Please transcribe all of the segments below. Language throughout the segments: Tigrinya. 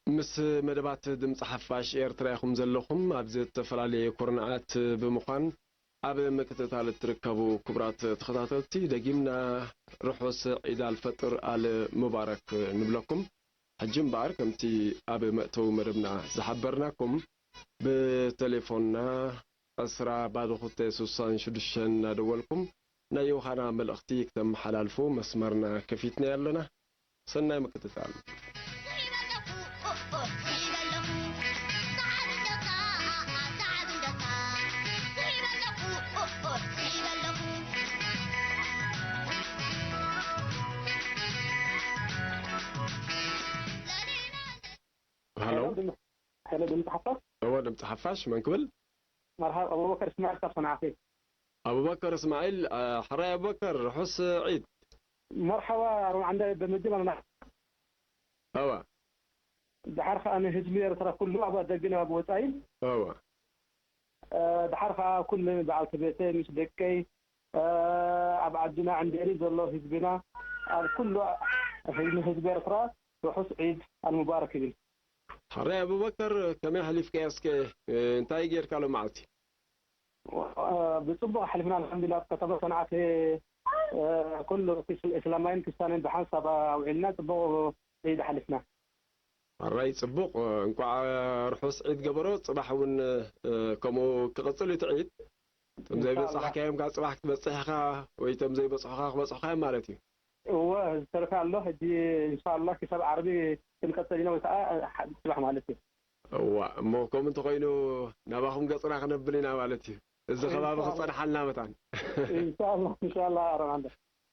ምስ መደባት ድምፂ ሓፋሽ ኤርትራ ኢኹም ዘለኹም። ኣብ ዝተፈላለየ ኩርናዓት ብምዃን ኣብ ምክትታል እትርከቡ ክቡራት ተኸታተልቲ፣ ደጊምና ርሑስ ዒድ ኣልፈጥር ኣል ሙባረክ ንብለኩም። ሕጂ እምበኣር፣ ከምቲ ኣብ መእተዊ መደብና ዝሓበርናኩም፣ ብቴሌፎንና ዕስራ ባዶ ክልተ ስሳን ሽዱሽተን እናደወልኩም ናይ ዮሃና መልእኽቲ ክተመሓላልፉ መስመርና ከፊትና ኣለና። ሰናይ ምክትታል። ሃሎ። ሄሎ፣ ድምፂ ሓፋሽ? እወ፣ ድምፂ ሓፋሽ፣ መን ክብል? መርሓባ፣ ኣቡበከር እስማዒል ካብ ሰንዓፈ። ኣቡበከር እስማዒል፣ አ፣ ሕራይ ኣቡበከር፣ ርሑስ ዒድ። መርሓባ፣ ሮምዓንደ፣ በመጀመርያ እወ። ደሓር ከኣ ንህዝቢ ኤርትራ ኩሉ ኣብ ደገን ኣብ ወጻኢን። እወ። እ፣ ደሓር ከኣ ኩሉ በዓልቲ ቤተይ ምስ ደቀይ፣ እ፣ ኣብ ዓድና ዕንዴሪ ዘሎ ህዝብና፣ ኣብ ኩሉ ህዝቢ፣ ህዝቢ ኤርትራ ርሑስ ዒድ ኣልሙባረክ ይብል። ሕራይ ኣቡበከር፣ ከመይ ኣሕሊፍካዮ እስከ? እ፣ እንታይ ጌርካ ሎም መዓልቲ? እ፣ ብጽቡቕ ኣሕሊፍና ኣልሓምዱሊላህ። ኣብ ከተማ ሰንዓፈ፣ እ፣ ኩሉ ክስ-፣ እስላማይን ክስታንን ብሓንሳብ ኣውዒልና ጽቡቕ ዒድ ኣሕሊፍና። ሕራይ ጽቡቕ፣ እ፣ እንቋዕ ርሑስ ዒድ ገበሮ። ጽባሕ እውን፣ እ፣ ከምኡ ክቕጽል እዩ እቲ ዒድ። እቶም ኢንሻላህ። ዘይበጻሕካዮም ካብ ጽባሕ ክትበጽሕ ኢኻ፣ ወይ እቶም ዘይበጽሑኻ ክበጽሑኻ እዮም ማለት እዩ። እወ፣ ዝተረፈ ኣሎ። ሕጂ ኢንሻላህ ክሳብ ዓርቢ ክንቀጽል ኢና፣ ወይ ከዓ፣ እ፣ ሓ-፣ ጽባሕ ማለት እዩ። እዋ፣ እሞ ከምኡ እንተኾይኑ ናባኹም ገጽና ክነብል ኢና ማለት እዩ። እዚ ከባቢ ኢንሻላህ። ክጸንሓልና መታን። ኢንሻላህ፣ ኢንሻላህ፣ ኣረማንደ።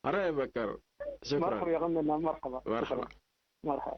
ኣረ በከር፣ ሽክራን። መርሐባ፣ የቐንየልና፣ መርሐባ። መርሐባ። ሽክራን። መርሐባ።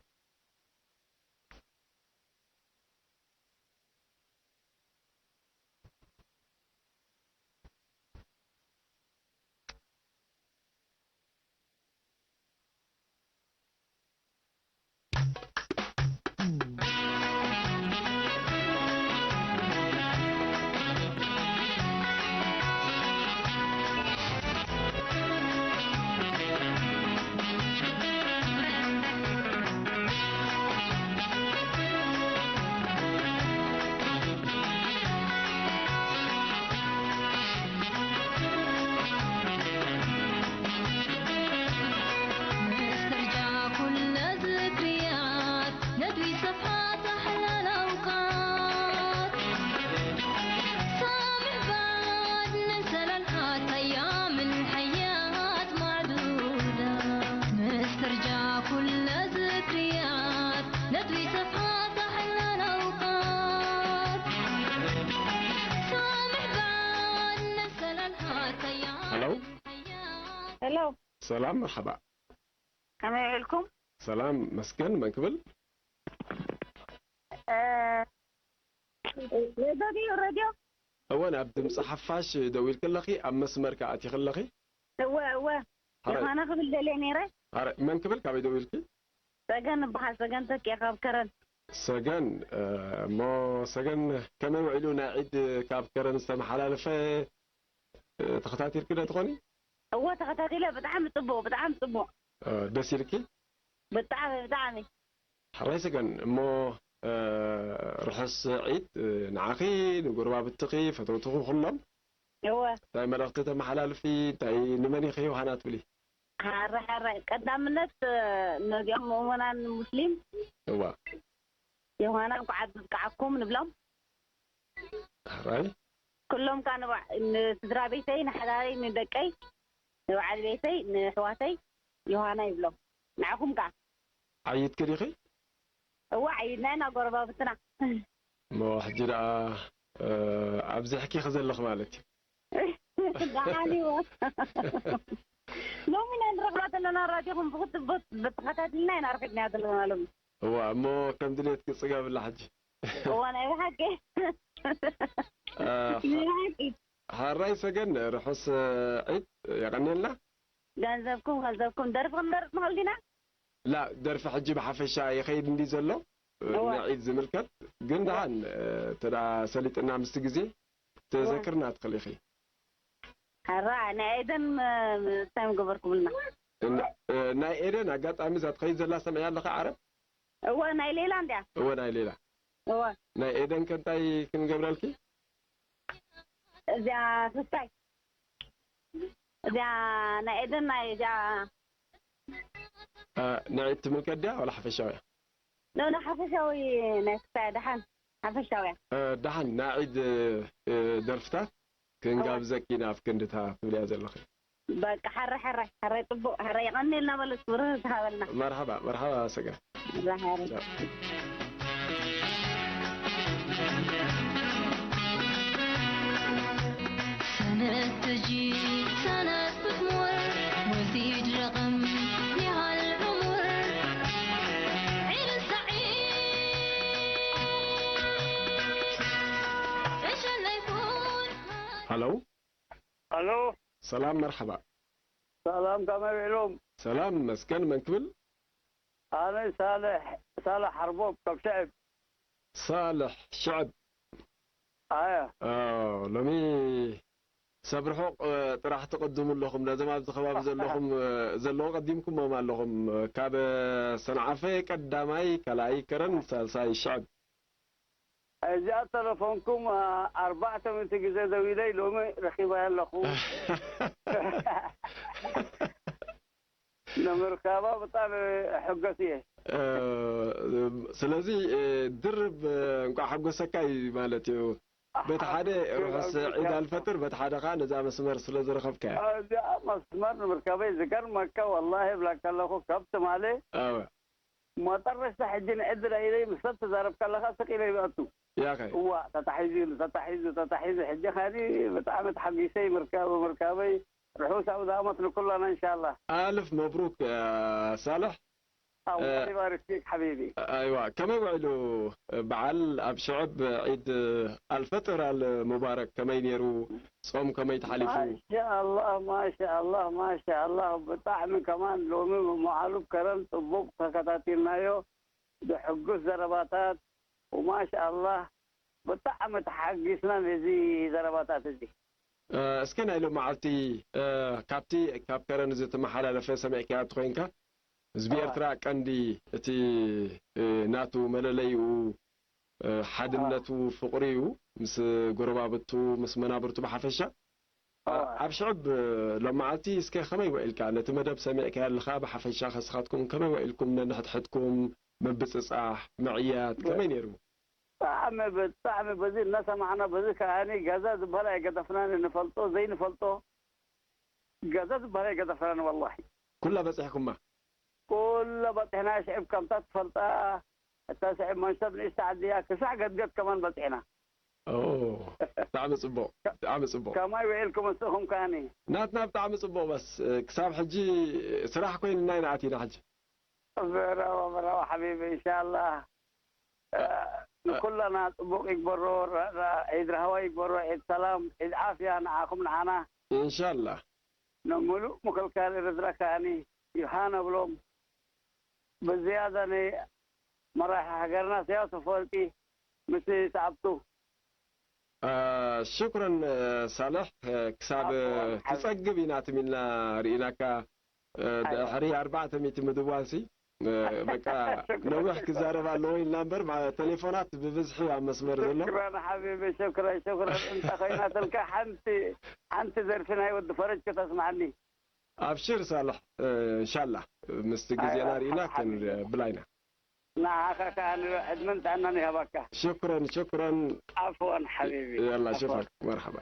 ሄሎ። ሄሎ። ሰላም፣ መርሓባ። ከመይ ውዒልኩም? ሰላም መስገን፣ መን ክብል? እ፣ ሬድዮ ድዩ? ሬድዮ? እወ፣ ናብ ድምፂ ሓፋሽ ደዊልኪ ኣለኺ፣ ኣብ መስመር ከኣ ኣቲኺ ኣለኺ። እወ፣ እወ። ሓራይ። ዮሃና ክብል ደልየ ነይረ። ሓራይ፣ መን ክብል? ካበይ ደዊልኪ? ሰገን እበሃል፣ ሰገን ተኪኤ ካብ ከረን። ሰገን፣ እ፣ እሞ ሰገን ከመይ ውዒሉ ናይ ዒድ ካብ ከረን ዝተመሓላለፈ፣ እ፣ ተኸታቲልኪ ዶ ትኾኒ? እወ፣ ተኸታቲለ። ብጣዕሚ ጽቡቕ፣ ብጣዕሚ ጽቡቕ። እ፣ ደስ ኢልኪ? ብጣዕሚ፣ ብጣዕሚ። ሕራይ ሰገን፣ እሞ፣ እ፣ ርሑስ ዒድ፣ እ፣ ንዓኺ፣ ንጎረባብትኺ፣ ፈተውትኺ ኩሎም። እወ። እንታይ መልእኽቲ ተመሓላልፊ? እንታይ ንመን ኢኺ ዮሃና ትብሊ? ሕራይ፣ ሕራይ። ቀዳምነት፣ እ፣ ነዚኦም ምእመናን ሙስሊም እዋ። ዮሃና እንኳዕ ኣብዝብቅዓኩም ንብሎም። ሕራይ። ኩሎም ከኣ ንባ-፣ ንስድራ ቤተይ፣ ንሓዳረይ፣ ንደቀይ፣ ንበዓል ቤተይ፣ ንኣሕዋተይ ዮሃና ይብሎም። ንዓኹም ከኣ። ዓይድኪ ዲኺ? እወ፣ ዓይድና ኢና ጎረባብትና። እሞ ሕጂ ደኣ፣ እ፣ ኣብዚሕኪ ኢኺ ዘለኺ ማለት እዩ። ደሓን እዩ። ሎሚ ኢና ንረኽባ ዘለና ራዲኹም ብኽትቦት ተኸታቲልና ኢና ረኺብናያ ዘለና ሎሚ። እዋ፣ እሞ ከም ድሌትኪ ጽገብላ ሕጂ። እዋ፣ ናይ ብሓቂ። እ፣ ናይ ብሓቂ። ሓራይ ሰገን፣ ርሑስ ዒድ የቐንየልና። ገንዘብኩም፣ ገንዘብኩም። ደርፊ ክንደርፍ ንኽእል ዲና? ላ፣ ደርፊ ሕጂ ብሓፈሻ ይኸይድ እንዲ ዘሎ፣ እዋ። ንዒድ ዝምልከት። ግን እዋ። ደሓን፣ እ፣ ተዳ ሰሊጥና ምስቲ ግዜ፣ እዋ። ተዘክርና ትኽእል ኢኺ። ሕራ፣ ናይ ኤደን፣ እ፣ እንታይ ምገበርኩምልና? ን-፣ እ፣ ናይ ኤደን ኣጋጣሚ እዛ ትኸይድ ዘላ ሰምዕያ ኣለኻ ዓረብ? እወ፣ ናይ ሌላ እንድያ። እወ፣ ናይ ሌላ። እወ። ናይ ኤደን ከ እንታይ ክንገብረልኪ? እዚኣ ስታይ። እዚኣ ናይ ኤደን ናይ እዚኣ እ፣ ንዒድ ትምልከት ድያ ዋላ ሓፈሻዊ እያ? ኖ፣ ኖ፣ ሓፈሻዊ ናይ ስታይ ደሓን። ሓፈሻዊ እያ። እ፣ ደሓን ናይ ዒድ፣ እ፣ ደርፍታት ክንጋብዘኪ ኢና ኣብ ክንድታ ትብልያ ዘለኺ። በቃ፣ ሓራይ፣ ሓራይ፣ ሓራይ፣ ጽቡቕ፣ ሓራይ፣ የቐንየልና በሉ፣ ብሩህ ዝሃበልና። መርሓባ፣ መርሓባ፣ ሰገን። መርሓባ። ቻው። ሰነት ተጂ፣ ሰነት ብትሙር፣ ወሲድ ረቐም፣ ይሃል ዕሙር፣ ዒል ሰዒድ፣ ዕሸል ኣይኩን። ሃሎ። ሃሎ። ሰላም፣ መርሓባ። ሰላም፣ ከመይ ውዒሎም? ሰላም መስገን፣ መን ክብል? ኣነ ሳልሕ፣ ሳልሕ ሓርቦብ ካብ ሽዕብ። ሳልሕ ሽዕብ። ኣያ። ኦ፣ ሎሚ ሰብ ርሑቕ፣ እ፣ ጥራሕ ትቕድሙ ኣለኹም። ነዞም ኣብዚ ከባቢ ዘለኹም፣ እ፣ ዘለዉ ቀዲምኩሞም ኣለኹም። ካብ ሰንዓፈ ቀዳማይ፣ ካልኣይ ከረን፣ ሳልሳይ ሽዕብ። እዚኣ ተለፎንኩም፣ እ፣ ኣርባዕተ ሚእቲ ግዜ ደዊለይ ሎሚ ረኺባያ ኣለኹ። ንምርካባ ብጣዕሚ ሕጎስ እየ። እ፣ ስለዚ፣ እ፣ ድርብ፣ እ፣ እንቋዕ ሓጎሰካ እዩ ማለት እዩ። በቲ ሓደ ኣሓ፣ ርሑስ ዒድ ኣልፈጥር፣ በቲ ሓደ ኸዓ ነዛ መስመር ስለ ዝረኸብካያ። እዚኣ መስመር ንምርካበይ ዝገርመካ፣ ወላሂ እብለካ ኣለኹ፣ ካብ ትማሊ ኣወ። መጠረሽታ ሕጂ ንዕድል ኢለይ ምስ ሰብ ትዛረብ ከለኻ ስቕ ኢለ ይበኣቱ። ያኸ። እዋ፣ ተታሒዙ፣ ተታሒዙ፣ ተታሒዙ። ሕጂ ኸኒ ብጣዕሚ ተሓጒሰ ምርካብ፣ ምርካበይ ርሑስ ኣውደ ዓመት ንኩላና ኢንሻላህ። ኣልፍ መብሩክ፣ እ፣ ሳልሕ። ኣላህ እ፣ ይባርክ ፊክ ሓቢቢ። ኣይዋ፣ ከመይ ውዒሉ በዓል ኣብ ሽዕብ ዒድ ኣልፈጥር ኣል ሙባረክ ከመይ ነይሩ? ጾም ከመይ ተሓሊፉ? ማሻኣላህ፣ ማሻኣላህ፣ ማሻኣላህ። ብጣዕሚ ከማን ሎሚ መዓሉ ከረን ጽቡቕ ተከታቲልናዮ። ዘሕጉስ ዘረባታት፣ ወማሻኣላህ ብጣዕሚ ተሓጊስና ነዚ ዘረባታት እዚ። እ፣ እስከ ናይ ሎም መዓልቲ፣ እ፣ ካብቲ ካብ ከረን ዝተመሓላለፈ ሰሚዕካዮ እንተኾይንካ፣ ህዝቢ ኣዋ። ኤርትራ ቀንዲ እቲ፣ እ፣ ናቱ መለለይኡ፣ እ፣ ሓድነቱ፣ ኣዋ። ፍቕሪ እዩ፣ ምስ ጎረባብቱ፣ ምስ መናብርቱ ብሓፈሻ። ኣዋ። ኣብ ሽዕብ ሎም መዓልቲ እስከ ከመይ ውዒልካ? ነቲ መደብ ሰሚዕካዮ ኣለኻ፣ ብሓፈሻ ከስኻትኩም ከመይ ውዒልኩም? ነንሕድሕድኩም ምብጽጻሕ፣ ምዕያት ብ-፣ ከመይ ነይሩ? ብጣዕሚ፣ ብጣዕሚ በዚ እናሰማዕና፣ በዚ ከኣኒ ገዛ ዝበሃል ኣይገደፍናን፣ ንፈልጦ ዘይንፈልጦ ገዛ ዝበሃል ኣይገደፍናን ወላሂ። ኩላ በጺሕኩማ? ኩላ በጺሕና፣ ሽዕብ ከምታ ትፈልጣ፣ እታ ሽዕብ መንሸብ ንእሽቶ ዓዲ እያ፣ ክሳዕ ገድገድ ከማን በጺሕና። ኦ፣ ብጣዕሚ ጽቡቕ፣ ብጣዕሚ ጽቡቕ። ከማይ ውዒልኩም እስኹም ከኣኒ? ናትና ብጣዕሚ ጽቡቕ፣ በስ ክሳብ ሕጂ ስራሕ ኮይንና ኢና ኣቲና ሕጂ። ብራቮ፣ ብራቮ ሓቢቢ፣ ኢንሻላህ። እ፣ ንኩላና ጽቡቕ ይግበሮ፣ ራ-፣ ራ-፣ ዒድ ራህዋ ይግበሮ፣ ዒድ ሰላም፣ ዒድ ዓፍያ ንዓኹም ንዓና። ኢንሻላህ። ንምሉእ ምክልካል ኤርትራ ከኣኒ ይሃ ነብሎም። ብዝያዳ ንመራሒ ሃገርና ኢሳያስ ኣፈወርቂ ምስ ሰዓብቱ። አ፣ ሽኩረን፣ አ፣ ሳልሕ፣ አ፣ ክሳብ፣ አ፣ ዓፍወን ሓቢቢ። ትጸግብ ኢና ትም ኢልና ርኢናካ። እ፣ ኣይ። ድሕሪ ኣርባዕተ ሚእቲ ምድዋልሲ፣ እ፣ በቃ ሽክራን፣ ነዊሕ ሽክራን። ክዛረብ ኣለዎ ኢልና እምበር፣ ማ-፣ ቴሌፎናት ብብዝሒ ኣብ መስመር ዘሎ። ሽክራን ሓቢቢ፣ ሽክራን፣ ሽክራን። እንተ ኾይናትልካ ሓንቲ፣ ሓንቲ ደርፊ ናይ ወዲ ፈረጅ ከተስምዓኒ። ኣብሽር ሳልሕ፣ እ፣ እንሻላ ምስቲ ኣይ፣ ግዜና ኣይ፣ ርኢና ሓ-፣ ሓቢቢ። ክንብላ ኢና። ንዓኻ ከኣ ዕድመን ጥዕናን ይሃበካ። ሽኩረን፣ ሽኩረን። ዓፍወን ሓቢቢ። የላ፣ ዓፍወን። ሽፋክ፣ መርሓባ።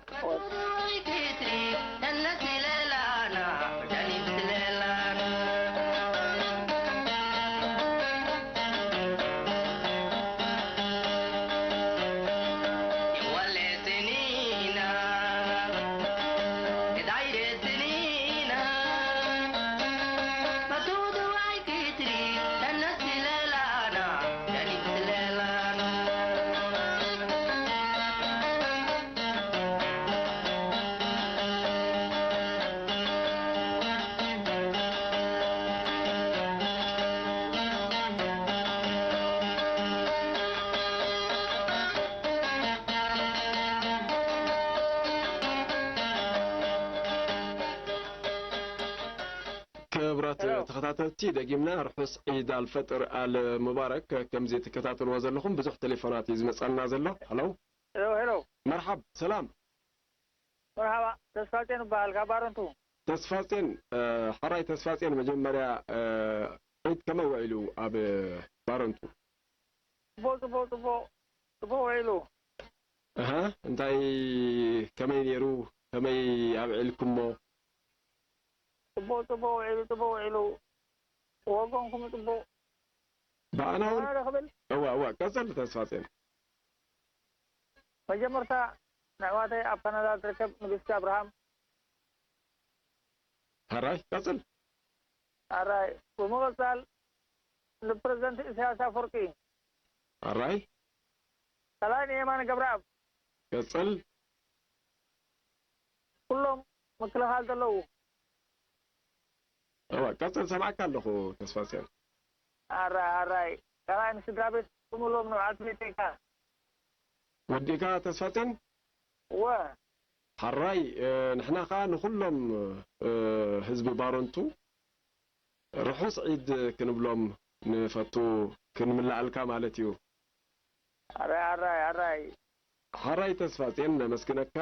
ተኸታተልቲ፣ ደጊምና ርሑስ ዒድ ኣልፈጥር ኣል ሙባረክ። ከምዚ ትከታተልዎ ዘለኹም ብዙሕ ቴሌፎናት እዩ ዝመጸና ዘሎ። ሄሎ። ሄሎ፣ ሄሎ። መርሓብ፣ ሰላም። መርሓባ፣ ተስፋጼን እበሃል፣ ካብ ባረንቱ። ተስፋጼን፣ እ፣ ሕራይ ተስፋጼን፣ መጀመርያ፣ እ፣ ዒድ ከመይ ውዒሉ ኣብ ባረንቱ? ጽቡቕ፣ ጽቡቕ፣ ጽቡቕ፣ ጽቡቕ ውዒሉ። ኣሃ፣ እንታይ፣ ከመይ ነይሩ? ከመይ ኣብዒልኩሞ? ጽቡቕ፣ ጽቡቕ ውዒሉ፣ ጽቡቕ ውዒሉ። ወገንኩም ጽቡቕ። ብኣና እውን ኣረ ክብል። እዋ፣ እዋ፣ ቀጽል ተስፋጼን። መጀመርታ ንኣሕዋተይ ኣብ ካናዳ ትርከብ ንግስቲ ኣብርሃም። ሕራይ፣ ቀጽል። ኣራይ፣ ብምቕጻል ንፕረዚደንት ኢሳያስ ኣፈወርቂ። ኣራይ። ካልኣይ ንየማነ ገብረኣብ። ቀጽል። ኩሎም ምክልኻል ዘለዉ። እዋ፣ ቀጽል፣ ሰምዓካ ኣለኹ ተስፋጽዮን። ኣራይ፣ ኣራይ። ካልኣይ ንስድራ ቤት ብምሎም ንብዓት ቤተይካ። ወዲእካ ተስፋጽዮን? እወ። ሓራይ፣ እ፣ ንሕና ኸኣ ንኹሎም፣ እ፣ ህዝቢ ባረንቱ ርሑስ ዒድ ክንብሎም ንፈቱ፣ ክንምልኣልካ ማለት እዩ። ኣራይ፣ ኣራይ፣ ኣራይ። ሓራይ ተስፋጽዮን፣ ነመስግነካ፣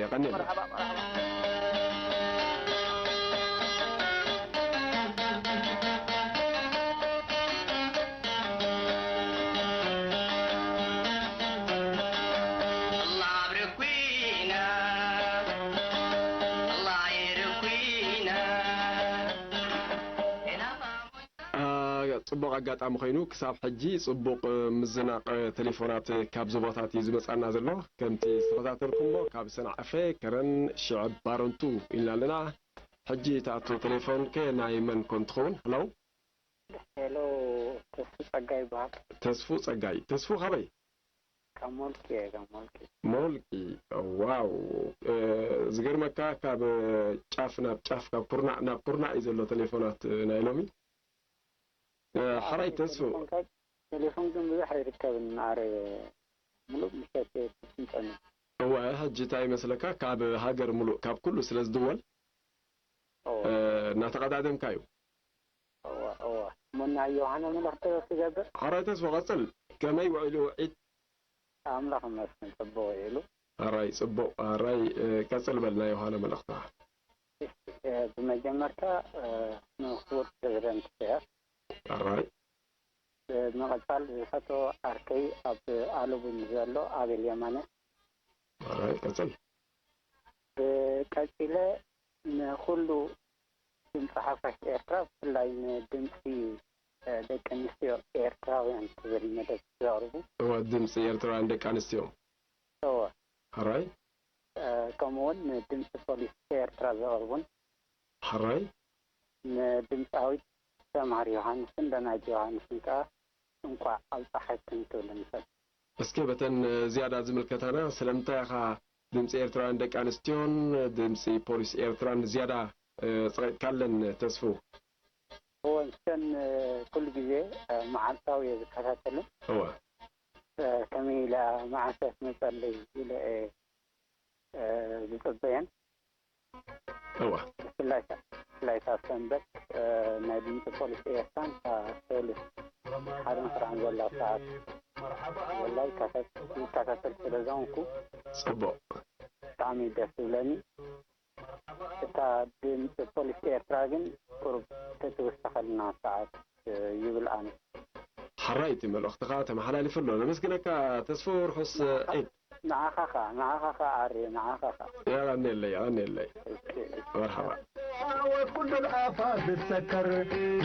የቐንየልና። መርሓባ፣ መርሓባ። አ፣ ጽቡቕ ኣጋጣሚ ኮይኑ፣ ክሳብ ሕጂ ጽቡቕ፣ እ፣ ምዝናቕ፣ እ፣ ቴሌፎናት፣ እ፣ ካብ ዞባታት እዩ ዝመጻና ዘሎ። ከምቲ ዝተኸታተልኩሞ፣ ካብ ሰንዓፈ፣ ከረን፣ ሽዕብ፣ ባረንቱ ኢልና ኣለና። ሕጂ ትኣቱ ቴሌፎን ከ ናይ መን ኮን ትኸውን? ሃሎ? ሄሎ፣ ተስፉ ጸጋይ ይበሃል። ተስፉ ጸጋይ። ተስፉ ካበይ? ካብ ሞልቂ እየ፣ ካብ ሞልቂ። ሞልቂ፣ ዋው። እ፣ ዝገርመካ፣ ካብ ጫፍ ናብ ጫፍ፣ ካብ ኩርናዕ ናብ ኩርናዕ እዩ ዘሎ ቴሌፎናት፣ እ፣ ናይ ሎሚ። እ፣ ሕራይ ተስፉ። ቴሌፎን ካብ፣ ቴሌፎን ግን ብዙሕ ኣይርከብን፣ ማዕረ ምሉእ ምሸት እየ ትጽንጸኒ። እወ፣ ሕጂ እንታይ ይመስለካ፣ ካብ ሃገር ምሉእ፣ ካብ ኩሉ ስለ ዝድወል፣ እወ። እ፣ እናተቐዳደምካ እዩ። እወ፣ እወ። እሞ ናይ ዮሃና መልእኽቲ ዶ ትገብር? ሕራይ ተስፉ፣ ቀጽል። ከመይ ውዒሉ ዒድ? ኣምላኽ ይመስገን፣ ጽቡቕ ውዒሉ። ሕራይ ጽቡቕ፣ ሕራይ፣ እ፣ ቀጽል በል ናይ ዮሃና መልእኽትኻ። እሺ፣ እ፣ ብመጀመርታ፣ እ፣ ንክቡር ፕረዚደንት ኢሳያስ። ሕራይ። ብምቕጻል ዝፈትዎ ዓርከይ ኣብ ኣለቡ ንዘሎ ኣቤል የማነ። ሕራይ፣ ቀጽል። ብቀጺለ ንኹሉ ድምጺ ሓፋሽ ኤርትራ፣ ብፍላይ ንድምጺ፣ እ፣ ደቂ ኣንስትዮ ኤርትራውያን ትብል መደብ ዘቕርቡ። እወ፣ ድምጺ ኤርትራውያን ደቂ ኣንስትዮ። እወ። ሕራይ። እ፣ ከምኡውን ንድምጺ ፖሊስ ኤርትራ ዘቕርቡን። ሕራይ። ንድምጻዊት ሰምሃር ዮሃንስን ደናጅ ዮሃንስን ከኣ እንቋዕ ኣብጽሓክን ክብል ንፈቱ። እስከ በተን ዝያዳ ዝምልከታና፣ ስለምንታይ ኢኻ ድምጺ ኤርትራውያን ደቂ ኣንስትዮን ድምጺ ፖሊስ ኤርትራን ዝያዳ፣ እ፣ ጸቒጥካለን ተስፉ? እወ፣ ንሰን፣ እ፣ ኩሉ ግዜ፣ እ፣ መዓልታዊ እየ ዝከታተልን። እወ። እ፣ ከመይ ኢላ መዓስ እያ ትመጸለይ ኢለ እየ፣ እ፣ ዝጽበየን። እወ። ብፍላይ ከ-፣ ብፍላይ ካብ ሰንበት፣ እ፣ ናይ ድምፂ ፖሊስ ኤርትራን ካብ ፖሊስ ሓደ መስርዓን ዘላ ሰዓት ወላይ ይከታተል፣ ይከታተል ስለ ዝኾንኩ ጽቡቕ። ብጣዕሚ ደስ ዝብለኒ። እታ ድምፂ ፖሊስ ኤርትራ ግን ቁሩብ ተትውሰኸልና ሰዓት፣ እ፣ ይብል ኣነ። ሓራይ እቲ መልእኽትኻ ተመሓላሊፉ ኣሎ። ነመስግነካ ተስፉ፣ ርሑስ ዒድ። ንዓኻ ኸኣ፣ ንዓኻ ኸኣ ኣርየ፣ ንዓኻ ኸኣ። የቐንየለይ፣ የቐንየለይ። እሺ፣ እሺ። መርሓባ። ወኩሉ ኣፋ ዝሰከር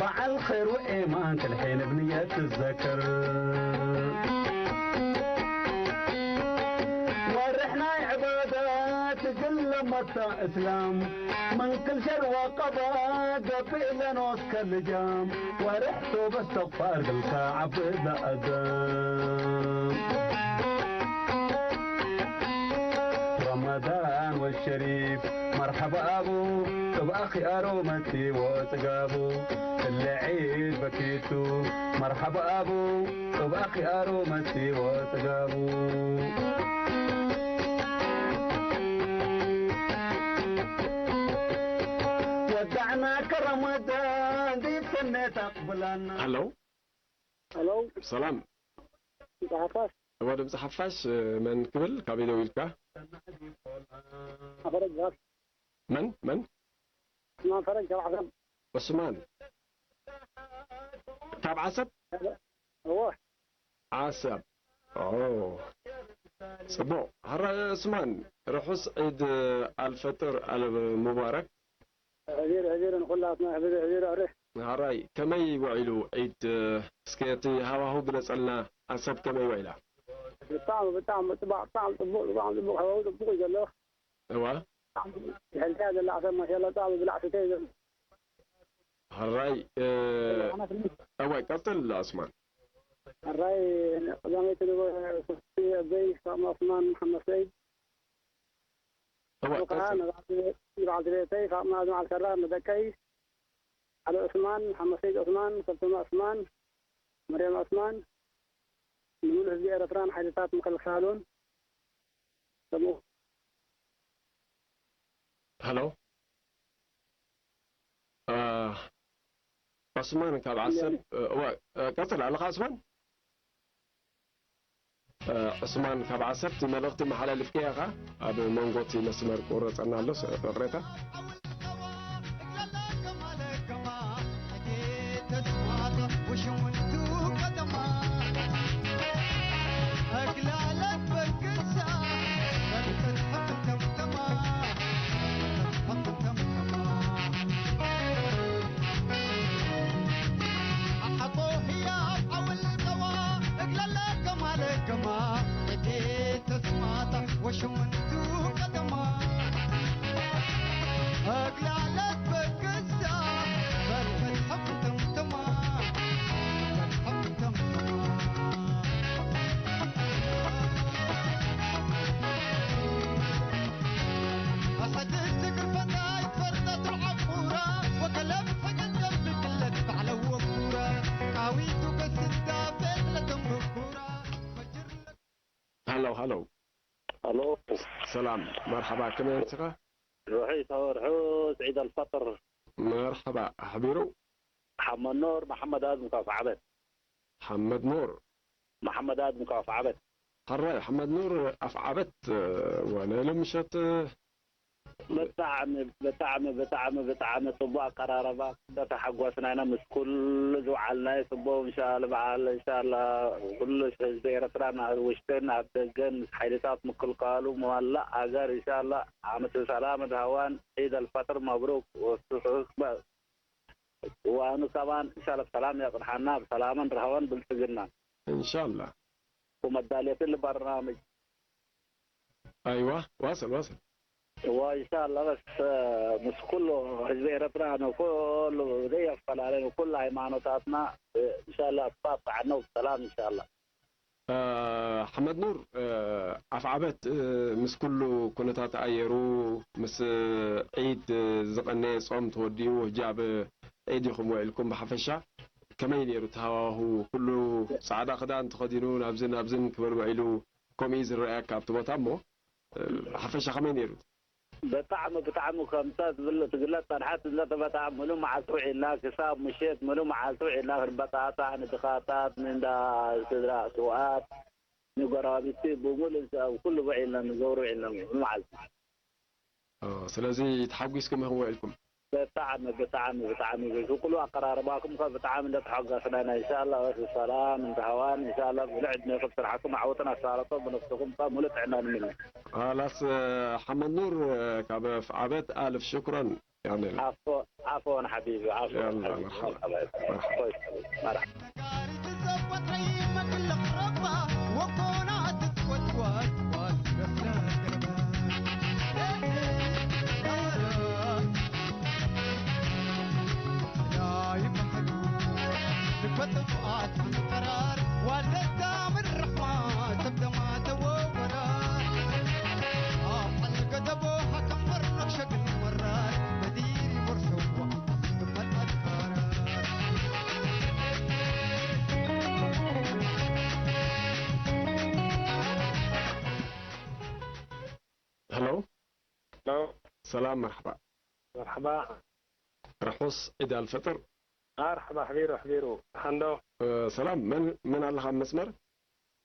በዓል ኸይር ወኤማን ትልሒን ብንየት ትዘከር። ወርሕ ናይ ዕባዳት ግለመታ እስላም መንክል ሸር ወቀባ ገብእ ለኖስ ከልጃም ወርሕ ቶበ እስተቕፋር ግልካ ዓቢ ለኣዛም። ረመዳን ወሸሪፍ መርሐባ ኣቡ፣ እብ ኣኽያሩ መጺዎ ጽጋቡ። እለ ዒድ በኪቱ መርሐባ ኣቡ፣ እብ ኣኽያሩ መጺዎ ጽጋቡ። ወዳዕናከ ረመዳን ሃሎ። ሄሎ። ሰላም። ድምፂ ሓፋሽ። እዋ ድምፂ ሓፋሽ። መን ክብል? ካበይ ደው ኢልካ? ኣፈረጅ። መን መን? ዑስማን ፈረጅ ካብ ዓሰብ። ዑስማን ካብ ዓሰብ። እዎ። ዓሰብ። ኦ፣ ጽቡቕ። ሕራይ ዑስማን፣ ርሑስ ዒድ ኣልፈጥር ኣል ሙባረክ። ሕዚር ሕዚር ንኹላትና ሕዚር ሕዚር ኣረ። ሕራይ፣ ከመይ ውዒሉ ዒድ? እስከ እቲ ሃዋሁ ግለጸልና። ዓሰብ ከመይ ውዒላ? ብጣዕሚ ብጣዕሚ ጽባሕ ብጣዕሚ ጽቡቕ ብጣዕሚ ጽቡቕ ሃዋሁ ጽቡቕ እዩ ዘሎ። እዋ። ሕልካ ዘላ ዓሰብ ማሻላ ብጣዕሚ ብላዕ ሰተ እዩ ዘሎ። ሕራይ። እዋይ ቀጥል ኣስማን። ሕራይ ቀዳመይቲ ንበ ኣበይ ፋጥማ ዑስማን መሓመድ ሰይድ እዋ ከዓ ቀጥል። ንበዓልቲ ቤተይ ፋጥማ ኣዝማዓል ከራር ንደቀይ ዓሊ ዑስማን መሓመድ ሰይድ ዑስማን ሰብተማ ዑስማን መርያም ዑስማን ንምሉእ ህዝቢ ኤረትራን ሓይልታት ምክልካሉን ከምኡ ሀሎ ዑስማን ካብ ዓሰብ። እዋ ቀፅል ኣለካ ዑስማን። ዑስማን ካብ ዓሰብ እቲ መልእኽቲ መሓላልፍካዮ ኢኻ። ኣብ መንጎ እቲ መስመር ክቁረፀና ኣሎ። ይቕሬታ። ሀሎ ሀሎ። ሀሎ። ሰላም መርሓባ፣ ከመይ ኣምሲኻ? ርሑስ ርሑስ ዒድ ኣልፈጥር። መርሓባ ኣሕቢሩ። ሓመድ ኑር መሓመድ ኣድም ካብ ኣፍዓበት። ሓመድ ኑር። መሓመድ ኣድም ካብ ኣፍዓበት። ሕራይ ሓመድ ኑር ኣፍዓበት። ዋና ሎም ምሸት ብጣዕሚ ብጣዕሚ ብጣዕሚ ብጣዕሚ ጽቡቅ ኣቀራረባ። ተተሓጓስና ኢና ምስ ኩሉ ዝውዓልናዮ ጽቡቅ ምሻል በዓል እንሻላ ኩሉ ህዝቢ ኤርትራ ኣብ ውሽጥን ኣብ ደገን ምስ ሓይልታት ምክልካሉ መዋላእ ሃገር እንሻላ ዓመት ሰላም ድሃዋን ዒድ ኣልፈጥር መብሩክ ወስሑስ እዋኑ ከማን እንሻላ ብሰላም የቅድሓና ብሰላምን ርሃዋን ብልጽግናን እንሻላ ومدالية البرنامج ኣይዋ ዋስል ዋስል وإن شاء الله بس ምስ ኩሉ ህዝቢ ኤረትራ ንኩሉ ዘየፈላለ ንኩሉ ሃይማኖታትና እንሻላ ብጣጣዕና ብሰላም እንሻላ ሓመድ ኑር ኣፍዓበት ምስ ኩሉ ኩነታት ኣየሩ ምስ ዒድ ዝቐነየ ጾም ተወዲኡ ህጂ ኣብ ዒድ ኢኹም ውዒልኩም ብሓፈሻ ከመይ ነይሩ ተሃዋሁ ኩሉ ጻዕዳ ክዳን ተኸዲኑ ናብዝን ናብዝን ክብል ውዒሉ ከምኡ እዩ ዝረኣየካ ኣብቲ ቦታ እሞ ሓፈሻ ከመይ ነይሩ ብጣዕሚ ብጣዕሚ ከምታ ትብል ትግለጽ ጸንሓት እንተተበጣዕ ምሉእ መዓልቲ ውዒልና ክሳብ ምሸት ምሉእ መዓልቲ ውዒልና ክንበጣጣዕ ንድኻታት ንእንዳ ስድራ ስውኣት ንጎረባብቲ ብምሉእ ኣብ ኩሉ ውዒልና ንገብሩ ውዒልና ምሉእ መዓልቲ ስለዚ ተሓጒስኩም ኢኹም ውዒልኩም ብጣዕሚ ብጣዕሚ ብጣዕሚ ዝኩሉ ኣቀራርባኩም ከ ብጣዕሚ እንደተሓጓስና ኢና ኢንሻላ ወስ ሰላም እንተሃዋን ኢንሻላ ሙሉእ ዕድሜኩም ስራሕኩም ዓወትን ኣሳለጦ ብነፍስኩም ከ ሙሉእ ጥዕና ንምነ ኻላስ ሓመድ ኑር ካብ ፍዓበት ኣልፍ ሽኩረን ያኔ ዓፎን ሓቢቢ ዓፎን يلا مرحبا مرحبا መርሓባ ነጋሪት ዘወትረይ መግለቕ ረባ ወኮና ትትወትወት ዋል ገፍለ ገርበ ሄሎ ሰላም መርሓባ መርሓባ ርሑስ ዒድ ኣልፈጥር መርሓባ፣ ኣሕቢሩ፣ ኣሕቢሩ። ሓንዶ። እ፣ ሰላም፣ መን፣ መን ኣለኻ ኣብ መስመር?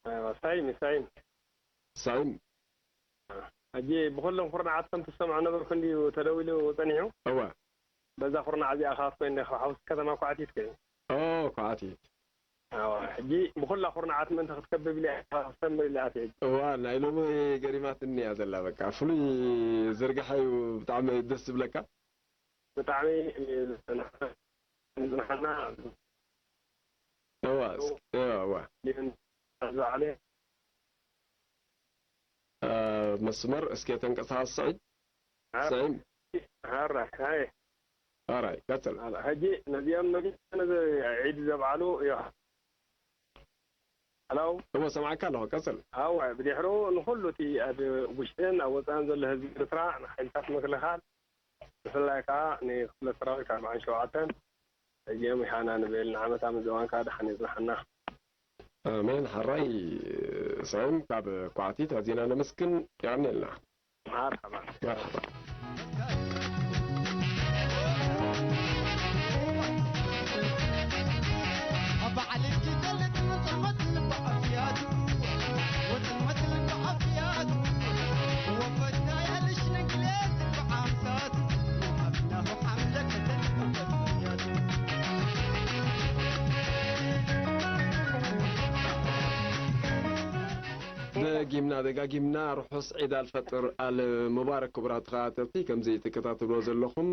እ፣ ሳይም፣ ሳይም። ሳይም። ሕጂ ብኹሎም ኩርናዓት ከም ትሰምዖ ነበርኩ እንድዩ ተደዊሉ ጸኒሑ። እወ። በዛ ኩርናዕ እዚኣ ከኣ ኮይነ ካብ ሓውሲ ከተማ ኳዕቲት ኮይኑ። ኦ፣ ኳዕቲት። እወ፣ ሕጂ ብኹላ ኩርናዓት ምእንቲ ክትከብብ ኢለ እያ ክሰምር ኢለ ኣትየ ሕጂ። እዋ፣ ናይ ሎሚ ገሪማትኒ እያ ዘላ በቃ። ፍሉይ ዝርግሐ እዩ፣ ብጣዕሚ ደስ ዝብለካ። ብጣዕሚ ንዝንሓና እዋ፣ እስኪ፣ እዋ፣ እዋ። ሊሆን ዝበዓለ። እ፣ መስመር እስኪ ተንቀሳቐስ ስዒድ። ሓር-፣ ስዒም። ሓራይ፣ ሓይ። ሓራይ፣ ቀጽል። ኣላ፣ ሕጂ ነዚኦም ነዚ፣ ነዚ ዒድ ዘብዓሉ፣ እዮ። ሃሎ? እወ፣ ሰምዓካ ኣለኹ፣ ቀጽል። ኣወ፣ ብድሕሩ ንኹሉ እቲ ኣብ ውሽጥን ኣብ ወጻእን ዘሎ ህዝቢ ኤርትራ፣ ንሓይልታት ምክልኻል፣ ብፍላይ ከኣ ንክፍለ ሰራዊት ኣርብዓን ሸውዓተን፣ እዚኦም ይሃና ንብል፣ ንዓመታ ምዝዋን ከኣ ደሓን የጽንሓና። ኣሜን። ሓራይ ስዒም ካብ ኳዕቲት ኣዚና ነመስግን፣ የቐንየልና። መርሓባ። መርሓባ። ደጊምና ደጋጊምና ርሑስ ዒድ ኣልፈጥር ኣል ሙባረክ። ክቡራት ተኸታተልቲ፣ ከምዚ ትከታተልዎ ዘለኹም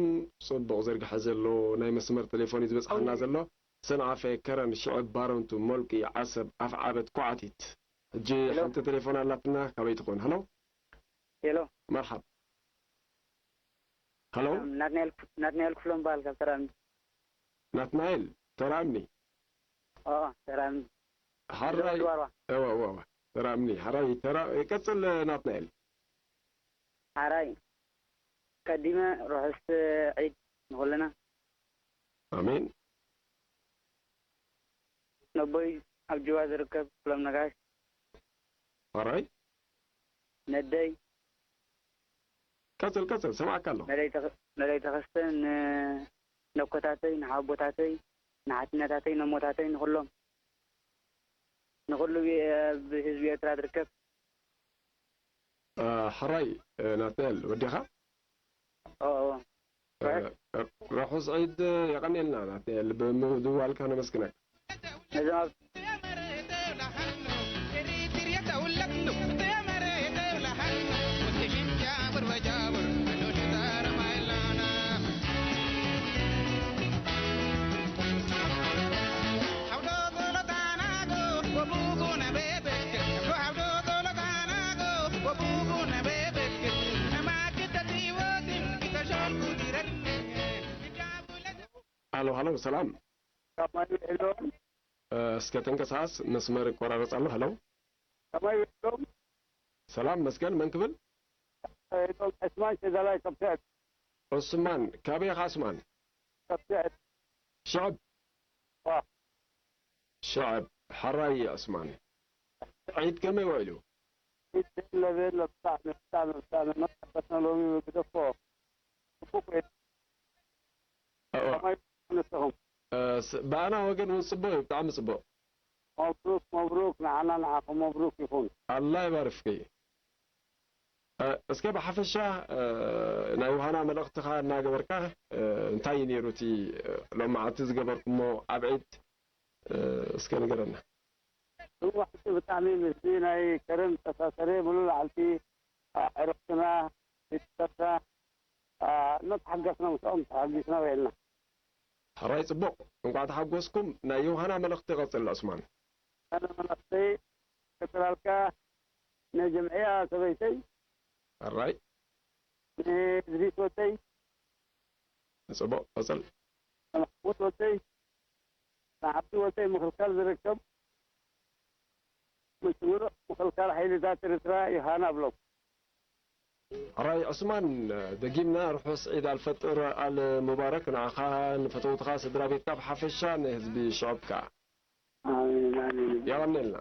ጽቡቕ ዝርግሐ ዘሎ ናይ መስመር ቴሌፎን እዩ ዝበጽሓና ዘሎ። ሰንዓፈ፣ ከረን፣ ሽዕብ፣ ባረንቱ፣ ሞልቂ፣ ዓሰብ፣ ኣፍዓበት፣ ኳዕቲት። ሕጂ ሄሎ። ሓንቲ ቴሌፎን ኣላትና፣ ካበይ ትኾን? ሃሎ። ሄሎ። መርሓብ። ሃሎ። ናትናኤል፣ ናትናኤል ክፍሎም በሃል ካብ ተራእምኒ። ናትናኤል ተራእምኒ። ኦ፣ ተራእምኒ። ሓራይ። ድዋርዋ። እወ፣ እወ፣ እወ። ተራእምኒ። ሓራይ፣ ተራ-፣ ቀጽል ናትናኤል። ሓራይ። ቀዲመ ርሑስ ዒድ ንኹልና። ኣሜን። ነቦይ ኣብ ጅባ ዝርከብ ክፍሎም ነጋሽ። ሓራይ። ነደይ። ቀጽል፣ ቀጽል፣ ሰማዕካ ኣለኹ። ነደይ ተኸ-፣ ነደይ ተኸስተ፣ ን-፣ ነኮታተይ፣ ንሓቦታተይ፣ ንሓትነታተይ፣ ነሞታተይ፣ ንኹሎም፣ ንኹሉ ብ-፣ ኣብ ህዝቢ ኤርትራ ዝርከብ። እ፣ ሕራይ፣ እ፣ ናትናኤል፣ ወዲኻ? ኦ፣ ኦ። እ፣ እ፣ ርሑስ ዒድ የቐንየልና ናትናኤል፣ ብምድዋልካ ነመስግነካ። ነዞም ኣብ ሃሎ፣ ሃሎ፣ ሰላም። ከመይ ውዒሎም? እ፣ እስከ ተንቀሳቐስ፣ መስመር ይቆራረጽ ኣሎ። ሃሎ። ከመይ ውዒሎም? ሰላም መስገን፣ መን ክብል? እቶም ዕስማን ሸጋላይ ከብቲ ዕድ። ዑስማን፣ ካበይ ኢኻ ዑስማን? ከብቲ ዕድ። ሽዕብ? ዋ። ሽዕብ፣ ሕራይ ዑስማን። ዒድ ከመይ ውዒሉ? ዒድ የለ በየለ፣ ብጣዕሚ፣ ብጣዕሚ፣ ብጣዕሚ መቀበትና ሎሚ ግደፎ። ጽቡቅ ዒድ። እዎ። ከመይ ንስኹም? እ፣ ስ-፣ ብኣና ወገን እውን ጽቡቕ እዩ፣ ብጣዕሚ ጽቡቕ። መብሩክ፣ መብሩክ፣ ንዓና ንዓኹም መብሩክ ይኹን። ኣላህ ይባርክ ፊኪ። እ፣ እስከ ብሓፈሻ፣ እ፣ ናይ ዮሃና መልእኽትኻ እናገበርካ፣ እ፣ እንታይ እዩ ነይሩ እቲ፣ እ፣ ሎማዓንቲ ዝገበርኩሞ ኣብ ዒድ፣ እ፣ እስከ ንገረና። እዋሕቲ ብጣዕሚ ምስዚ ናይ ከረን ዝተኣሳሰረ ምሉእ መዓልቲ፣ እ፣ ዕረፍትና፣ ቤተሰብና፣ እ፣ እናተሓገስና ምስኦም ተሓጊስና ውዒልና። ሕራይ ጽቡቕ፣ እንቋዕ ተሓጎስኩም። ናይ ዮሃና መልእኽቲ ቀጽል ዑስማን። ኣነ መልእኽተይ ቀጽላልካ ንጀምዕያ ሰበይተይ፣ ሕራይ። ንድሪት ወደይ፣ ጽቡቕ፣ ቀጽል። ንማሕሙድ ወደይ፣ ንዓብዲ ወደይ ምኽልካል ዝርከብ፣ ምስ ምሉእ ምኽልካል ሓይልታት ኤርትራ ዮሃና እብሎም። ሕራይ ዑስማን፣ ደጊምና ርሑስ ዒድ ኣልፈጥር ኣል ሙባረክ ንዓኻ፣ ንፈተውትኻ፣ ስድራ ቤትካ ብሓፈሻ ንህዝቢ ሽዑብ ከኣ። ኣሜን፣ ኣሜን። የቐንየልና።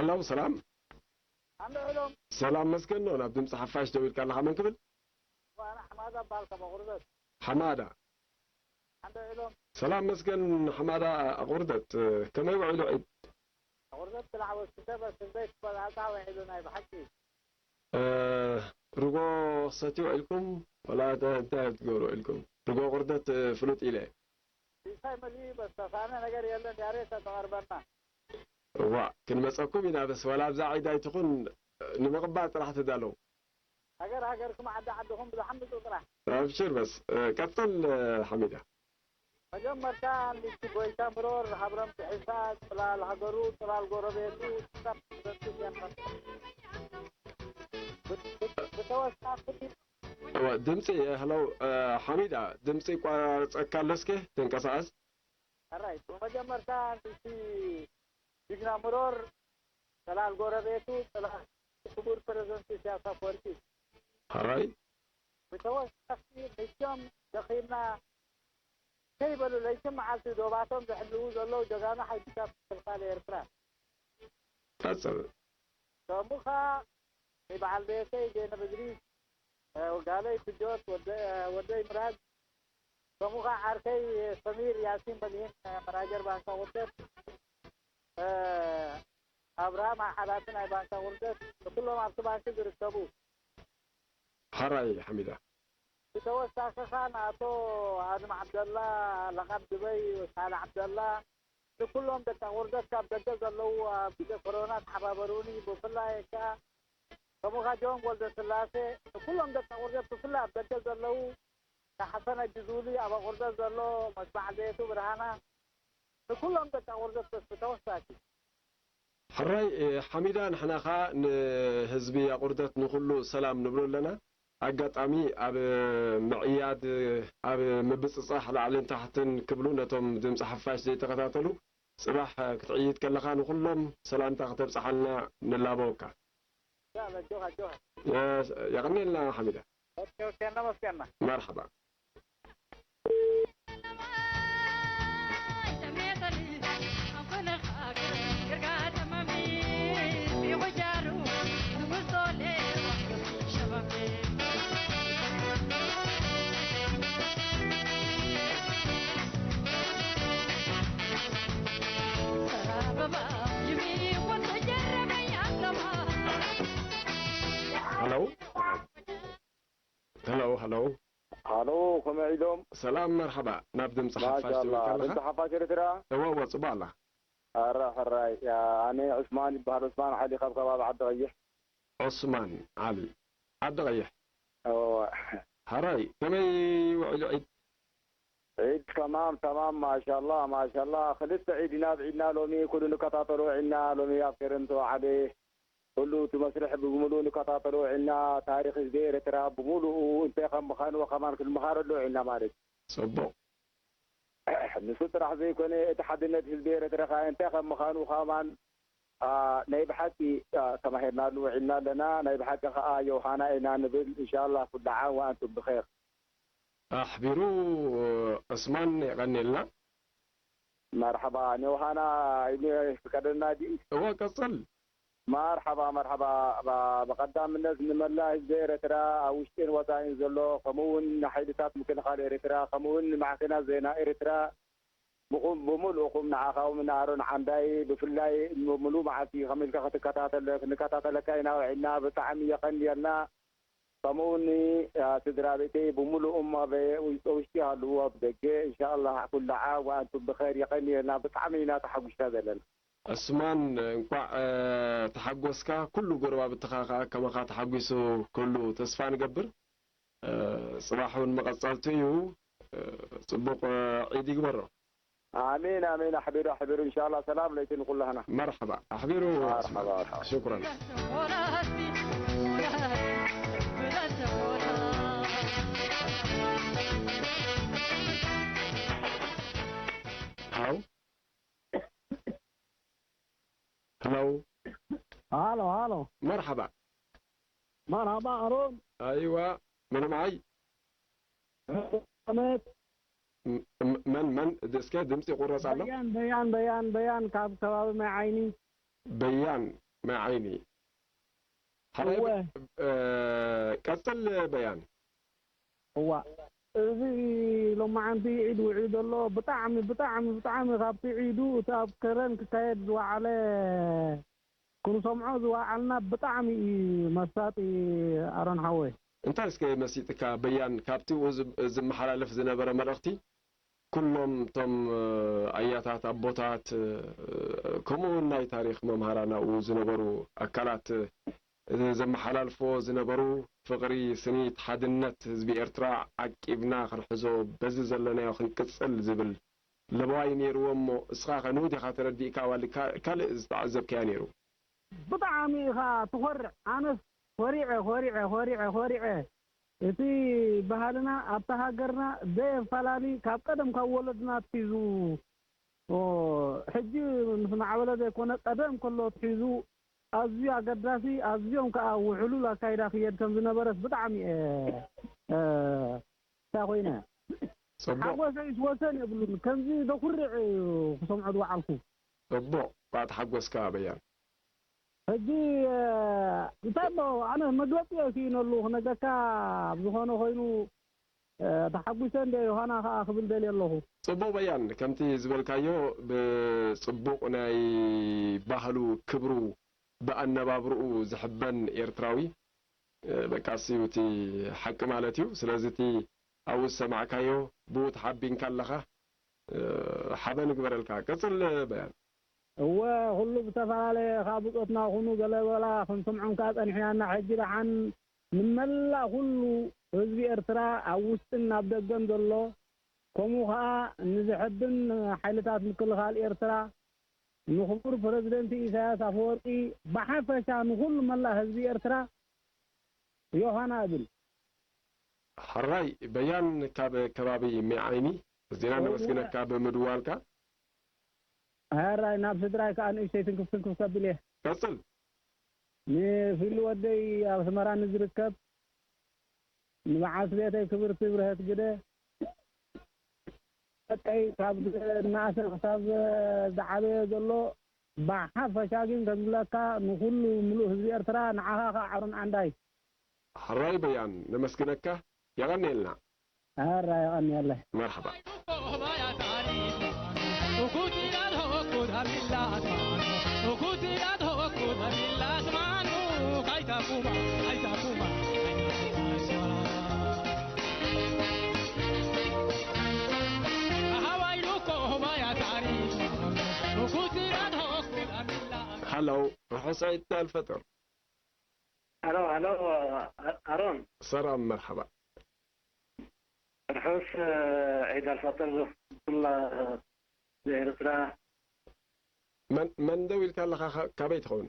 ኣለዉ፣ ሰላም። ኣንዶ ዒሎም። ሰላም መስገን ነው። ናብ ድምፂ ሓፋሽ ደው ኢልካ ኣለኻ። መን ክብል? ኣነ ሓማዳ እበሃል ካብ ኣቑርደት። ሓማዳ። ኣንዶ ዒሎም። ሰላም መስገን ሓማዳ ኣቑርደት። ከመይ ውዒሉ ዒድ? ኣቑርደት ክላዕ ወስደ በስ እንበይ ትበላታ ውዒሉ ናይ ብሓቂ። እ፣ ርጎ ክሰትዩ ውዒልኩም? ወላ እንታይ፣ እንታይ ትገብሩ ውዒልኩም? ርጎ ኣቑርደት፣ እ፣ ፍሉጥ ኢለ። እንታይ መሊኡ በስ ተሳነ ነገር የለን። ያሬ ተተቐርበና። እዋ፣ ክንመጸኩም ኢና፣ በስ ዋላ ኣብዛ ዒድ ኣይትኹን፣ ንምቕባል ጥራሕ ተዳለዉ። ሃገር ሃገርኩም፣ ዓዲ ዓድኹም ብዝሓምፁ ጥራሕ። ኣብሽር በስ፣ እ፣ ቀጽል፣ እ፣ ሓሚዳ። መጀመርታ ንሱ ጎይታ ምሮር ሃብሮም ትሕዝታ፣ ጽላል ሃገሩ፣ ጽላል ጎረቤቱ፣ ክሳብ ትረክብ የንኸፍ። ብት-፣ ብት-፣ ብተወሳኺ እዋ፣ ድምፂ፣ እ፣ ሄሎ፣ እ፣ ሓሚዳ፣ ድምፂ ይቋረፀካ ኣሎ፣ እስከ ተንቀሳቐስ። ሕራይ፣ ብመጀመርታ ንሱ ጅግና ምሮር፣ ጽላል ጎረቤቱ፣ ጽላል ክቡር ፕረዚደንት ኢሳያስ ኣፈወርቂ። ሕራይ። ብተወሳኺ ንሶም ደኺምና ከይበሉ ለይትን መዓልቲ ዶባቶም ዘሕልዉ ዘለዉ ጀጋኑ ሓይልታት ምክልኻል ኤርትራ። ቀጽል። ከምኡ ኸኣ ናይ በዓል ቤተይ ዜነብ እድሪስ፣ እ፣ ጋለይ ፍጆት፣ ወደ-፣ እ፣ ወደይ ምራጅ፣ ከምኡ ኸዓ ዓርከይ ሰሚር ያሲን በሊሂን፣ እ፣ መናጀር ባንክ ኣቑርደት፣ እ፣ ኣብርሃም ሓላፊ ናይ ባንክ ኣቑርደት፣ ንኩሎም ኣብቲ ባንኪ ዝርከቡ። ሓራይ ሓሚዳ። ብተወሳኺ ኸኣ ንኣቶ ኣድም ዓብደላ፣ ለቓብ ድበይ ሳልሕ ዓብደላ፣ ንኩሎም ደቂ ኣቑርደት ካብ ደገ ዘለዉ ኣብ ግዜ ኮሮና ተሓባበሩኒ፣ ብፍላይ ከኣ ከምኡ ኸኣ ጆን ወልደስላሴ፣ ንኩሎም ደቂ ኣቑርደት ብፍላይ ኣብ ደገ ዘለዉ፣ ንሓሰን ኣጅዙሊ ኣብ ኣቑርደት ዘሎ፣ ምስ በዓል ቤቱ ብርሃና፣ ንኩሎም ደቂ ኣቑርደት በስ ብተወሳኺ። ሕራይ፣ እ፣ ሓሚዳ፣ ንሕና ኸኣ ንህዝቢ ኣቑርደት ንኹሉ ሰላም ንብሎ ኣለና። ኣጋጣሚ ኣብ ምዕያድ፣ ኣብ ምብጽጻሕ ላዕልን ታሕትን ክብሉ ነቶም ድምጺ ሓፋሽ ዘይተኸታተሉ፣ ጽባሕ ክትዕይድ ከለኻ ንኹሎም ሰላምታ ክተብጽሓልና ንላበወካ። ያ፣ ኣጆኻ፣ ኣጆኻ። የ-፣ የቐንየልና ሓሚዳ። ኦኬ፣ ኦኬ፣ እናመስገና። መርሓባ። ሄሎ። ሄሎ፣ ሄሎ። ሃሎ፣ ከመይ ኢሎም? ሰላም፣ መርሓባ። ናብ ድምፂ ሓፋሽ ማሻላ፣ ትብል ከለኻ? ድምፂ ሓፋሽ ኤርትራ? እወ፣ እወ፣ ፅቡቅ ኣላ። ኣረ፣ ሕራይ። ያ፣ ኣነ ዑስማን ይበሃል፣ ዑስማን ዓሊ ካብ ከባቢ ዓዲ ቀይሕ። ዑስማን ዓሊ፣ ዓዲ ቀይሕ። እወ። ሕራይ፣ ከመይ ውዒሉ ዒድ? ዒድ ተማም፣ ተማም፣ ማሻላ፣ ማሻላ። ክልተ ዒድ ኢና ኣብዒድና ሎሚ፣ ኩሉ ንከታተሎ ውዒልና፣ ሎሚ ኣብ ኬረንቶ ዓሊ። ኩሉ እቲ መስርሕ ብምሉኡ ንከታተሎ ውዒልና፣ ታሪኽ ህዝቢ ኤርትራ ብምሉኡ እንታይ ከም ምዃኑ ከማን ክንመሃረሉ ውዒልና ማለት እዩ። ጽቡቕ። ንሱ ጥራሕ ዘይኮነ፣ እቲ ሓድነት ህዝቢ ኤርትራ ከኣ እንታይ ከም ምዃኑ ከማን፣ ኣ፣ ናይ ብሓቂ፣ ኣ፣ ተማሂርናሉ ውዒልና ኣለና። ናይ ብሓቂ ከኣ ዮሃና ኢና ንብል። ኢንሻላህ ኩሉ ዓም ወኣንቱም ብኸይር። ኣሕቢሩ ዑስማን የቐንየልና። መርሓባ፣ ንዮሃና ኢሉ ይፍቀደልና ድዩ? እወ፣ ቀጽል። መርሓባ፣ መርሓባ። ባ-፣ ብቐዳምነት ንመላእ ህዝቢ ኤርትራ፣ ኣብ ውሽጥን ወጻኢን ዘሎ፣ ከምኡ እውን ንሓይልታት ምክልኻል ኤርትራ፣ ከምኡ እውን ንማዕከናት ዜና ኤርትራ፣ ብኹም-፣ ብምልእኹም ንዓኻውን ንኣሮን ዓንዳይ ብፍላይ፣ ምሉእ መዓልቲ ከመይ ኢልካ ክትከታተል-፣ ክንከታተለካ ኢና ውዒልና። ብጣዕሚ የቐንየልና። ከምኡ እውን፣ ኣ፣ ስድራ ቤተይ ብምሉኦም ኣብ ውሽጢ፣ ውሽጢ ይሃልዉ ኣብ ደገ። ኢንሻኣላህ ኩሉ ዓም ወኣንቱም ብኸይር። የቐንየልና። ብጣዕሚ ኢና ተሓጒስና ዘለና። ዑስማን፣ እንቋዕ፣ እ፣ ተሓጎስካ። ኩሉ ጎረባብትኻ ከኣ ከማኻ ተሓጒሱ ክህሉ ተስፋ ንገብር። እ፣ ጽባሕ እውን መቐጻልቱ እዩ። እ፣ ጽቡቕ፣ እ፣ ዒድ ይግበሮ። ኣሜን፣ ኣሜን። ኣሕቢሩ፣ ኣሕቢሩ። ኢንሻላህ ሰላም ለይቲ ንኩላህና። መርሓባ። ኣሕቢሩ መርሓባ፣ ዑስማን። መርሓባ። ሽኩራን። ሃው። ሄሎ። ሃሎ፣ ሃሎ። መርሓባ። መርሓባ፣ ኣሮን። ኣይዋ፣ መን ማይ? ኣመት። ም-፣ ም-፣ መን፣ መን? እስከ ድምፂ ይቁረፅ ኣሎ። በያን፣ በያን፣ በያን፣ በያን፣ ካብ ከባቢ ማይ ዓይኒ። በያን። ማይ ዓይኒ። ሓራይ ቀጽል በያን። እዋ፣ እዚ ሎማዓንቲ ዒድ ውዒሉ ዘሎ ብጣዕሚ ብጣዕሚ ብጣዕሚ ካብቲ ዒዱ እቲ ኣብ ከረን ክካየድ ዝወዓለ ክንሰምዖ ዝወዓልና ብጣዕሚ እዩ መሳጢ ኣሮን ሓወይ። እንታይ እስከ መሲጥካ በያን ካብቲ ዝመሓላለፍ ዝነበረ መልእኽቲ? ኩሎም እቶም ኣያታት ኣቦታት ከምኡ እውን ናይ ታሪኽ መምሃራን ኣብኡ ዝነበሩ ኣካላት ዘመሓላልፎ ዝነበሩ ፍቕሪ፣ ስኒት፣ ሓድነት ህዝቢ ኤርትራ ዓቂብና ክንሕዞ በዚ ዘለናዮ ክንቅጽል ዝብል ለበዋይ ነይርዎ እሞ እስኻ ከ ንኡ ዲኻ ተረዲእካ ዋላ ካልእ ዝተዓዘብካዮ ነይሩ? ብጣዕሚ ኢኻ ትኾርዕ። ኣነስ ኮሪዐ ኮሪዐ ኮሪዐ ኮሪዐ እቲ ባህልና ኣብታ ሃገርና ዘየፈላሊ ካብ ቀደም ካብ ወለድና ኣትሒዙ ሕጂ ምስ ማዕበለ ዘይኮነ ቀደም ከሎ ኣትሒዙ ኣዝዩ ኣገዳሲ ኣዝዮም ከዓ ውሕሉል ኣካይዳ ክየድ ከም ዝነበረስ ብጣዕሚ እየ እንታይ ኮይነ ሓጎሰይስ ወሰን የብሉን። ከምዚ ዘኩርዕ እዩ ክሰምዖ ዝወዓልኩ። እቦ ባእቲ ሓጎስካ በያን ሕጂ እንታይ እሞ ኣነ መግለፂ እየ ክኢነሉ ክነገርካ ብዝኾነ ኮይኑ ተሓጒሰ እንደ ዮሃና ከዓ ክብል ደልየ ኣለኹ። ፅቡቕ በያን ከምቲ ዝበልካዮ ብፅቡቕ ናይ ባህሉ ክብሩ ብኣነባብርኡ ዝሕበን ኤርትራዊ በቃ እሱ እቲ ሓቂ ማለት እዩ። ስለዚ እቲ ኣብኡ ዝሰማዕካዮ ብኡ ተሓቢንካ ኣለኻ ሓበን እግበረልካ። ቀፅል በያን። እወ ኩሉ ብዝተፈላለየ ካብ ብጾትና ኩኑ ገለ በላ ክንስምዖም ከኣ ጸኒሕና እና ሕጂ ደሓን ንመላእ ኩሉ ህዝቢ ኤርትራ ኣብ ውሽጥን ኣብ ደገን ዘሎ ከምኡ ከኣ ንዝሕብን ሓይልታት ምክልኻል ኤርትራ ንኽቡር ፕረዚደንት ኢሳያስ ኣፈወርቂ ብሓፈሻ ንኹሉ መላእ ህዝቢ ኤርትራ ዮሃና እብል። ሕራይ በያን ካብ ከባቢ ሜዓይኒ እዚና ነመስግነካ ብምድዋልካ። ሕራይ ናብ ስድራይ ከኣ ንእሽተይ ትንክፍ ትንክፍ ከብል እየ። ቀጽል። ንፊሉ ወደይ ኣብ ኣስመራ ንዝርከብ ንበዓልቲ ቤተይ ክብርቲ ብርሀት ግደ ደቀይ ካብ ዝነኣሰ ክሳብ ዝዓበየ ዘሎ ብሓፈሻ ግን ከምዝብለካ ንኩሉ ምሉእ ህዝቢ ኤርትራ ንዓኻ ከኣ ዓሮን ዓንዳይ። ሕራይ በያን ነመስግነካ የቐንየልና። ሕራይ የቐንየለይ። መርሐባ። ሃሎ ርሑስ ዒድ ኣልፈጥር። ሃሎ ሃሎ ኣሮን። ሰላም መርሐባ። ርሑስ ዒድ ኣልፈጥር ኩላ ኤርትራ። መን መን ደው ኢልካ ኣለኻ ካበይ ትኸውን?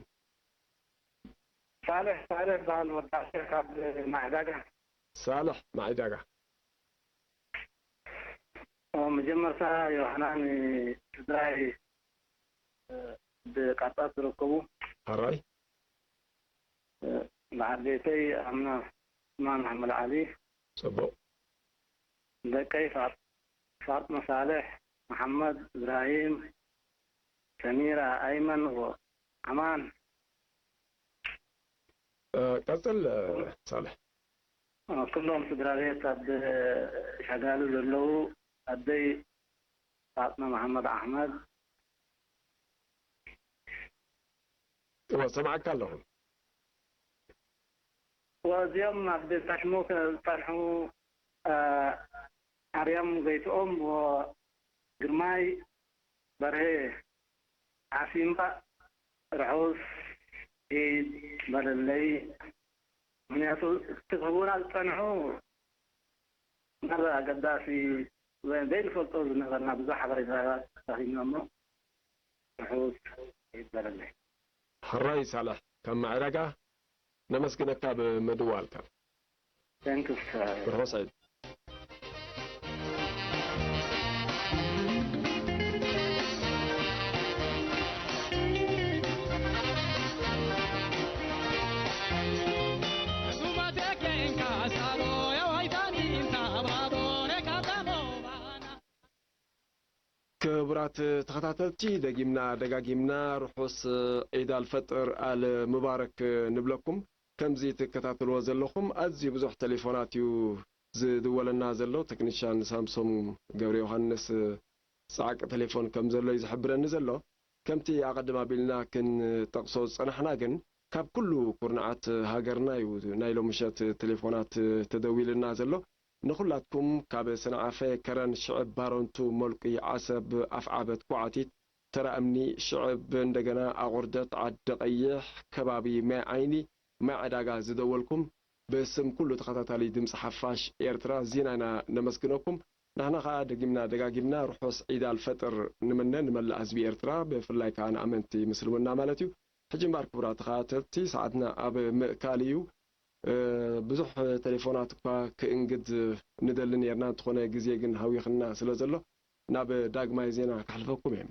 ሳልሕ ሳልሕ በሃል ወዲ ዓሸር ካብ ማዕዳጋ። ሳልሕ ማዕዳጋ። መጀመርታ ዮሃና ንስድራይ ብቃጣት ዝርከቡ ሕራይ በዓል ቤተይ ኣምና ዑስማን ኣሕመድ ዓሊ ጽቡቕ ደቀይ ፋጥመ ሳልሕ መሓመድ እብራሂም ሰሚራ ኣይመን ኣማን ቀጽል ሳልሕ ኩሎም ስድራ ቤት ኣብ ሸጋሉ ዘለዉ ኣደይ ፋጥመ መሓመድ ኣሕመድ እወ ሰምዓካ ኣለኹ ወዚኦም ኣብ ቤት ታሽሞ ዝጸንሑ ኣርያም ጎይትኦም ወግርማይ በርሀ ዓሲምባ ርሑስ ዒድ በለለይ ምኽንያቱ እቲ ክህቡና ዝጸንሑ ናብ ኣገዳሲ ወይ ዘይንፈልጦ ዝነበርና ብዙሕ ሓበሬታታት ረኺብና እሞ ርሑስ ዒድ በለለይ። ሕራይ ሳልሕ ካብ ማዕረጋ ነመስግነካ ብምድዋልካ። Thanks. ርሑስ ዒድ። ክቡራት ተኸታተልቲ፣ ደጊምና ደጋጊምና ርሑስ ዒድ ኣልፈጥር ኣል ምባረክ ንብለኩም። ከምዚ ትከታተልዎ ዘለኹም፣ ኣዝዩ ብዙሕ ቴሌፎናት እዩ ዝድወለና ዘሎ። ቴክኒሻን ሳምሶም ገብረ ዮሃንስ ጻዕቂ ቴሌፎን ከም ዘሎ እዩ ዝሕብረኒ ዘሎ። ከምቲ ኣቐድም ኣቢልና ክንጠቕሶ ዝጸናሕና ግን፣ ካብ ኩሉ ኩርናዓት ሃገርና እዩ ናይ ሎምሸት ቴሌፎናት ተደዊልና ዘሎ። ንኹላትኩም ካብ ሰንዓፈ፣ ከረን፣ ሽዕብ፣ ባረንቱ፣ ሞልቂ፣ ዓሰብ፣ ኣፍዓበት፣ ኳዕቲት፣ ተራ እምኒ፣ ሽዕብ፣ እንደገና ኣቑርደት፣ ዓዲ ቀይሕ፣ ከባቢ ማይ ዓይኒ፣ ማይ ዕዳጋ ዝደወልኩም፣ ብስም ኩሉ ተኸታታሊ ድምፂ ሓፋሽ ኤርትራ ዚና ኢና ነመስግነኩም። ንሕና ኸዓ ደጊምና ደጋጊምና ርሑስ ዒድ ኣልፈጥር ንምነ ንመላእ ህዝቢ ኤርትራ፣ ብፍላይ ከኣ ንኣመንቲ ምስልምና ማለት እዩ። ሕጂ እምበኣር ክቡራት ተኸታተልቲ፣ ሰዓትና ኣብ ምእካል እዩ። እ፣ ብዙሕ ቴሌፎናት እኳ ክእንግድ ንደሊ ነርና፣ እንተኾነ ግዜ ግን ሃዊኽና ስለ ዘሎ፣ ናብ ዳግማይ ዜና ከሕልፈኩም እየ።